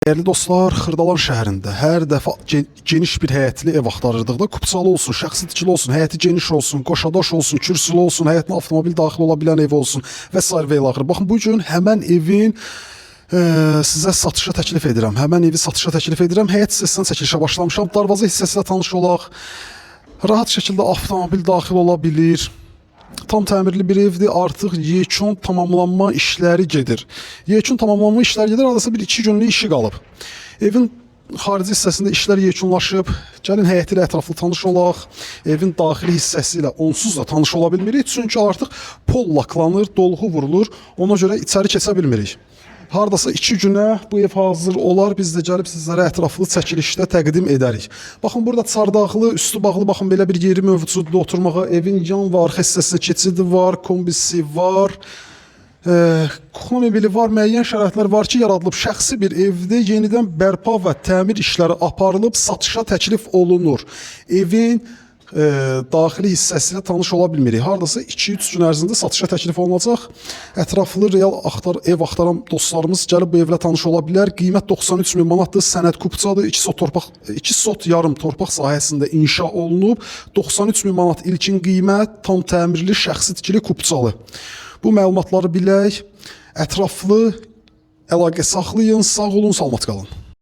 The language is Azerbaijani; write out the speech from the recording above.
Dəyərli dostlar, Xırdalan şəhərində hər dəfə geniş bir həyətli ev axtarırdıq da, kupçalı olsun, şəxsi tikili olsun, həyəti geniş olsun, qoşadaş olsun, kürsülü olsun, həyətinə avtomobil daxil ola bilən ev olsun və sair və ilaxır. Baxın, bu gün həmən evin sizə satışa təklif edirəm. Həmən evi satışa təklif edirəm. Həyət hissəsindən çəkilişə başlamışam. Darvaza hissəsi ilə tanış olaq. Rahat şəkildə avtomobil daxil ola bilir. Tam təmirli bir evdir. Artıq yekun tamamlanma işləri gedir. Yekun tamamlanma işləri gedir. Hardasa bir iki günlük işi qalıb. Evin xarici hissəsində işlər yekunlaşıb. Gəlin həyəti ilə ətraflı tanış olaq. Evin daxili hissəsi ilə onsuz da tanış ola bilmirik. Çünki artıq pol laklanır, dolğu vurulur. Ona görə içəri keçə bilmirik. Hardasa 2 günə bu ev hazır olar. Biz də gəlib sizlərə ətraflı çəkilişdə təqdim edərik. Baxın, burada çardaqlı, üstü bağlı, baxın, belə bir yeri mövcuddur oturmağa. Evin yan və arxa hissəsində keçidi var, kombisi var. Kuxna mebeli var, müəyyən şəraitlər var ki, yaradılıb. Şəxsi bir evdə yenidən bərpa və təmir işləri aparılıb, satışa təklif olunur. Evin daxili hissəsi ilə tanış ola bilmirik. Hardasa 2-3 gün ərzində satışa təklif olunacaq. Ətraflı real ev axtaran dostlarımız gəlib bu evlə tanış ola bilər. Qiymət 93 min manatdır. Sənəd kupçadır. 2 sot torpaq, 2 sot yarım torpaq sahəsində inşa olunub. 93 min manat ilkin qiymət, tam təmirli, şəxsi tikili, kupçalı. Bu məlumatları bilək. Ətraflı əlaqə saxlayın. Sağ olun, salamat qalın.